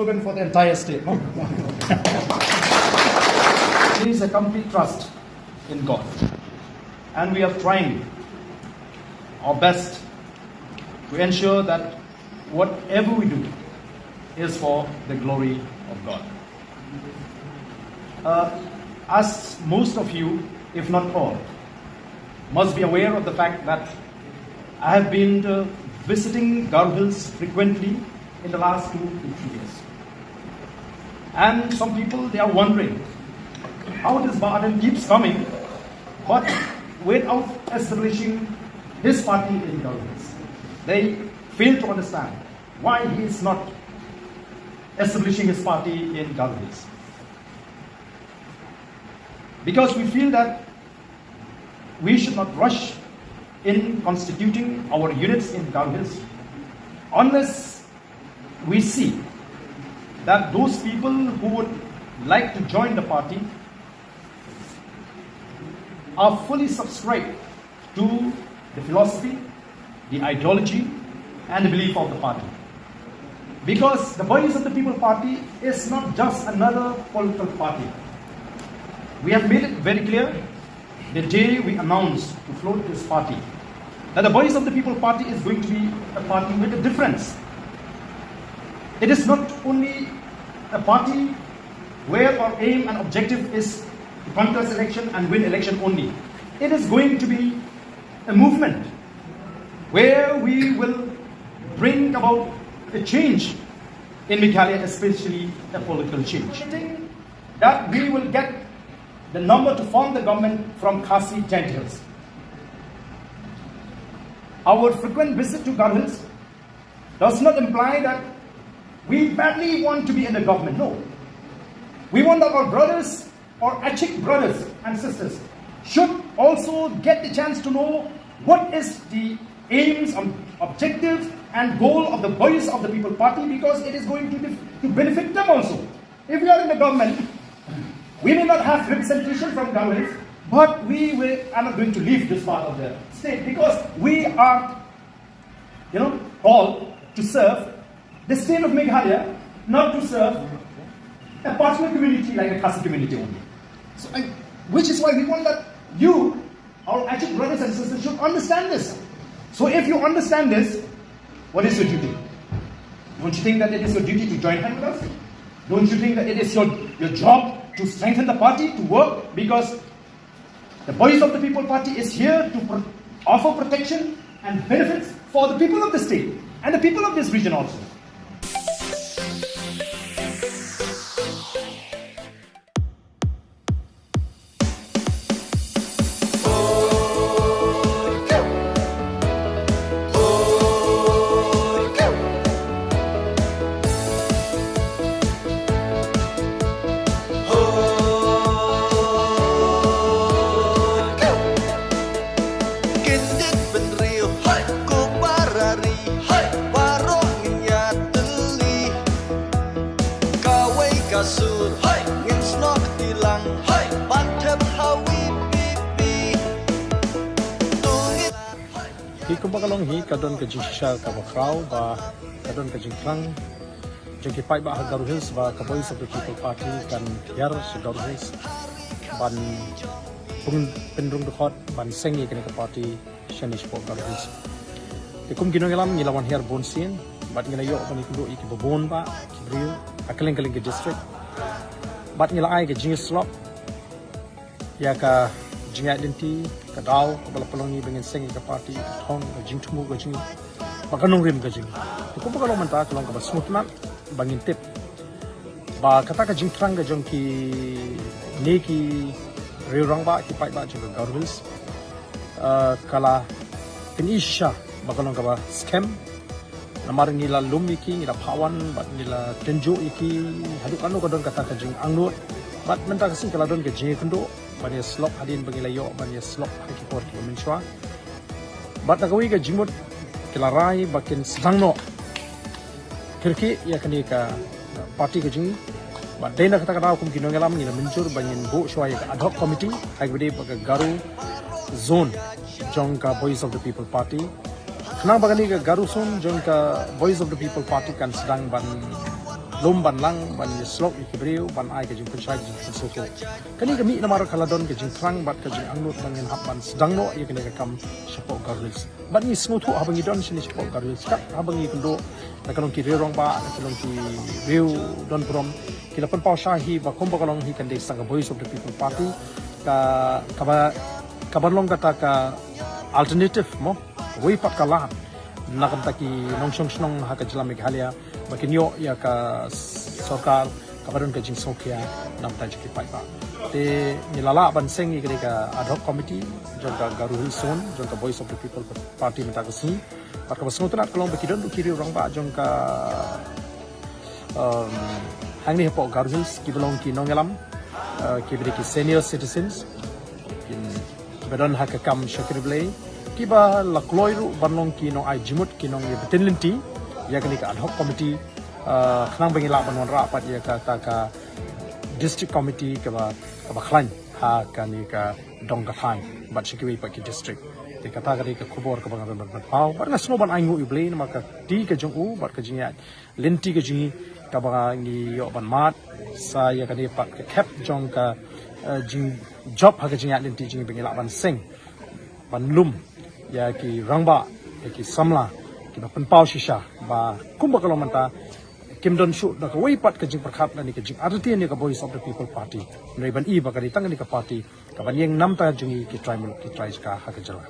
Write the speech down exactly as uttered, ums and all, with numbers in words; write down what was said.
Slogan for the entire state, no? It is a complete trust in God. And we are trying our best to ensure that whatever we do is for the glory of God. Uh, as most of you, if not all, must be aware of the fact that I have been uh, visiting Garo Hills frequently in the last two to three years. And some people, they are wondering how this Bah Ardent keeps coming, but without establishing his party in Garo Hills. They fail to understand why he is not establishing his party in Garo Hills. Because we feel that we should not rush in constituting our units in Garo Hills unless we see that those people who would like to join the party are fully subscribed to the philosophy, the ideology, and the belief of the party. Because the Voice of the People Party is not just another political party. We have made it very clear the day we announced to float this party that the Voice of the People Party is going to be a party with a difference. It is not only a party where our aim and objective is to contest election and win election only. It is going to be a movement where we will bring about a change in Meghalaya, especially a political change. I think that we will get the number to form the government from Khasi Jaintia Hills. Our frequent visit to Garo Hills does not imply that we badly want to be in the government. No. We want that our brothers, our Achik brothers and sisters, should also get the chance to know what is the aims, um, objectives, and goal of the Voice of the People Party, because it is going to, be, to benefit them also. If we are in the government, we may not have representation from Garo Hills, but we will, are not going to leave this part of the state because we are, you know, called to serve the state of Meghalaya, not to serve a particular community like a Khasi community only. So, I, which is why we want that you, our Achik brothers and sisters, should understand this. So if you understand this, what is your duty? Don't you think that it is your duty to join hand with us? Don't you think that it is your, your job to strengthen the party, to work? Because the Voice of the People Party is here to pro- offer protection and benefits for the people of the state and the people of this region also. Hi, kumba ka long hi, ka don ka jingshisha kaba khraw ba ka don ka jingthrang jong ki paidbah ha Garo Hills ba ka Voice of the People Party kan hiar sha Garo Hills ban pyn- pynrung dkhot ban seng ïa kane ka party shane shapoh Garo Hills. Te kum ki nongïalam ngi la wan hiar bun sien bad ngi la ïoh ban ïakynduh ïa kiba bun bah ki briew ha kylleng kylleng ki district bad ngi la ai ka jingïasyllok ïa ka jingïaid lynti, ka daw kaba la pynlong ïa ngi ba ngin seng ïa ka party, ka thong, ka jingthmu ka jong ngi bad ka nongrim ka jong ngi. Te kumba ka long mynta ka long kaba sngewtynnat ba ngin tip ba kata ka jingthrang ka jong kine ki riew rangbah, ki paidbah jong ka Garo Hills, eh, ka la pyni shisha ba ka long kaba skhem. Namar ngi la lum ïa ki, ngi la phah wan bad ngi la tynjuh ïa ki haduh katno ka don kata ka jingangnud. Bad mynta ka sngi ka la don ka jingïakynduh ban ïasyllok hadien ba ngi la ïoh ban ïasyllok ha ki por kiba mynshuwa. Bad na kawei ka jingmut ki la rai ba kin sdang noh kyrkieh ïa kane ka party ka jong ngi. Bad dei na kata ka daw kum ki nongïalam ngi la mynjur ba ngin buh shuwa ïa ka ad hoc committee ha kaba ïadei bad ka Garo zone jong ka Voice of the People Party. Khnang ba kane ka Garo zone jong ka Voice of the People Party kan sdang ban lum ban lang ban ïasyllok ïa ki briew ban ai ka jingpynshai ka jingpynsngewthuh. Kane ka mih namar ka la don ka jingthrang bad ka jingangnud ba ngin hap ban sdang noh ïa kane ka kam shapoh Garo Hills. Bad ngi sngewthuh haba ngi don shane shapoh Garo Hills kat haba ngi kynduh na ka long ki riew rangbah na ka long ki riew don burom ki la pynpaw shai hi ba kumba ka long hi kan dei sa ka Voice of the People Party ka kaba kaban long kata ka alternative mo wei pat ka lad na ka bynta ki nongshong shnong ha ka jylla Meghalaya ba kin ïoh ïa ka sorkar kaba don ka jingsngewkhia na ka bynta jong ki paidbah. Te ngi la lah ban seng ïa kane ka ad hoc committee jong ka Garo Hills Zone jong ka Voice of the People Party mynta ka sngi. Bad kaba sngewtynnat ka long ba ki don ruh ki riew rangbah jong ka um, hangne hapoh Garo Hills kiba long ki nongïalam uh, kiba dei ki senior citizens kin kiba don ha ka kam shakri blei kiba la kloi ruh ban long ki nong ai jingmut ki nong ïa ba tynlynti ïa kane ka ad hoc committee uh, khnang ba ngi lah ban wanrah pat ïa kata ka district committee kaba kaba khlaiñ ha kane ka dong ka thaiñ bad sha kiwei pat ki district. Te kata ka dei ka khubor kaba nga don ban pynpaw bad nga sngew ban ainguh ïa U Blei namar ka kti ka jong u bad ka jingïaid lynti ka jong ngi kaba ngi ïoh ban mad sa ïa kane pat ka khep jong ka uh, jingjop ha ka jingïaid lynti jong ngi ba ngi lah ban seng ban lum ïa ki rangbah ïa ki samla kiba pynpaw shisha ba kumba ka long mynta kim don shuh da kawei pat ka jingpyrkhat lane ka jingartatien ïa ka Voice of the People Party. Hynrei ban i ba ka dei tang kane ka party kaban ïeng namta jong ngi ki trai muluk ki trai jaka ha ka jylla.